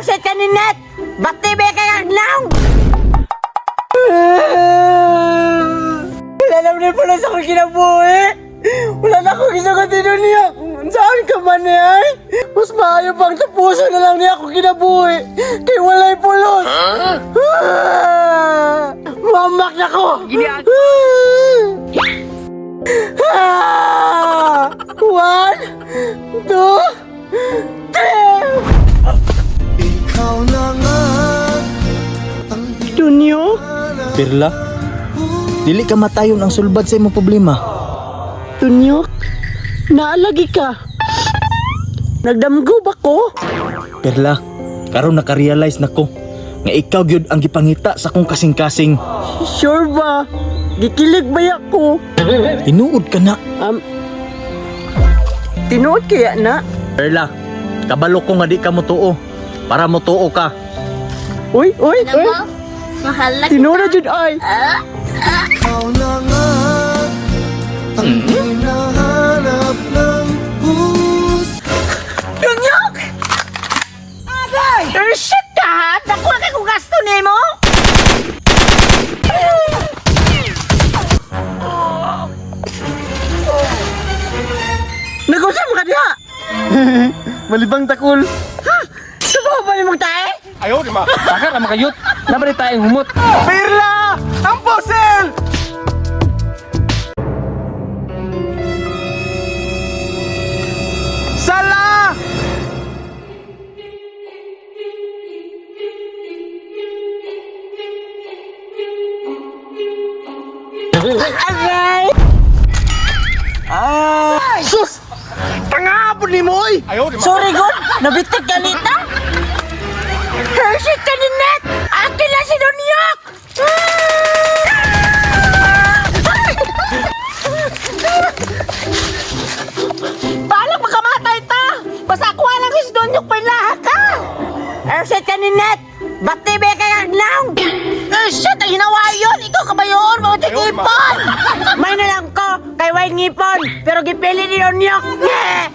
Erset ka ni Net! Bati ba kay agnaw? Wala naman na pala sa akong kinabuhi. Wala na akong isagot niya. Saan ka man niya ay? Mas maayo pang tapuso na lang niya akong kinabuhi. Kay walay pulos. Ah! Mamak na ko. Ah! One, two, three. Ikaw na nga ang Tunyo? Perla, dili ka matayon ang sulbad sa imong problema. Tunyok? Naalagi ka. Nagdamgo ba ko? Perla, karon naka-realize nako nga ikaw gyud ang gipangita sa akong kasing-kasing. Sure ba? Gikilig ba ko? Tinuod ka na. Tinuod kaya na? Perla, kabalo ko nga di ka motuo. Para motuo ka. Uy, uy, Alam uy. mo, mahal na Tinuod na jud ay. Ikaw na nga ang hinahanap ng puso. Tunyok! Agay! Erset ka ha? Nakuha kay kong gasto nimo? Nag-usap ka diha. Malibang takol. Subo ba nimong tae? Ayaw, di ba? Baka ka makayot. Naman tayong humot. Perla! Ang puzzle! Sala! Aray! Ah! Sus! Tangapon ni mo, oy! Ayaw, di ba? Sorry god, nabitig ka nita. Hershey ka ni Net! Akin na si Dunyok! Balak makamatay ta! Basta ako lang si Dunyok pailaha ka! Erset ka ni Net! Bati ba kay agnaw? Eh, shit! Ang hinawa yun! Ikaw ka ba yun? Mga tigipon! May na lang ko kay Wayne Ngipon, pero gipili ni Onyok. Ha?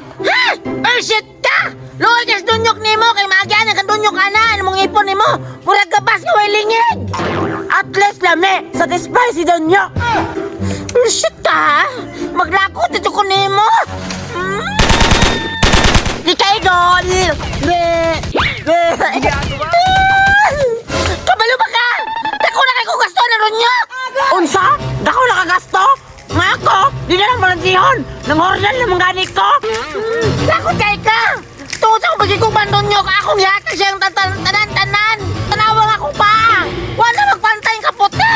Eh, shit ka! Luoy kas dunyok nimo kay maagyan ang dunyok ana ang mong ipon nimo. Murag gabas nga way lingid. At least lami, satisfy si Donyok. Eh, shit ka ha? Maglakot ito ko nimo. Di kay gol. Be. Be. Kabalo ba ka? Dako na kay ko gasto na dunyok. Unsa? Dako na kagasto? Nga ako, di na lang balansihon. Nang hornal na mga gani ko. Lakot kay ka! Tungod sa kung kong bandonyok, akong yata siyang tanan-tanan! Tanawang ako pa! Wala magpantay ang kaputi!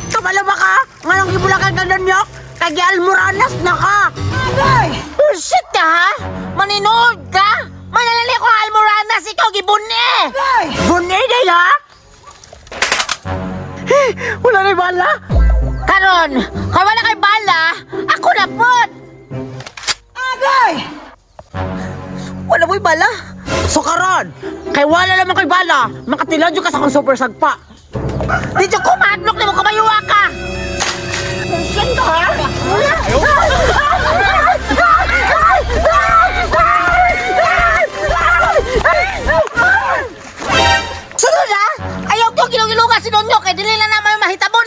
Kabalo ba ka? Nga nang gibulakan ka Donyok? Kay almoranas na ka. Oh, shit ka ha? Maninood ka? Manalali ko ang almoranas, ikaw gibuni! Bunay day ha? Eh, wala na bala. Karon, kung wala kay bala, ako na pod! Wala mo'y bala? So karon, kay wala naman kay bala, makatilad ka sa akong super sagpa. Dito ko maadlok nimo kabayuwa ka! Shit ka ha? Sunod ha! Ayaw ko gilong-gilungan si Donyo kay dili na naman mahitabo.